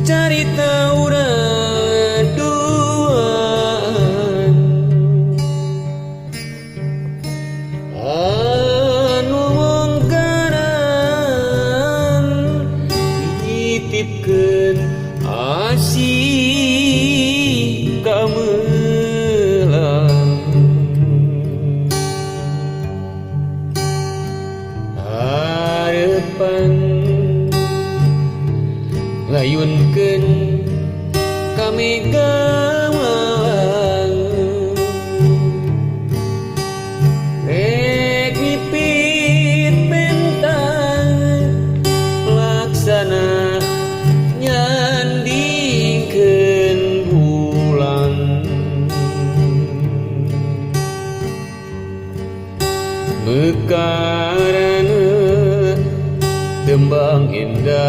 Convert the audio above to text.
Carita urang duaan anu wongkaran nitipkeun asih kamelang harepan ngayunkeun ka mega malang rek mipit bentang laksana nyandingkeun bulan mekarana tembang endah.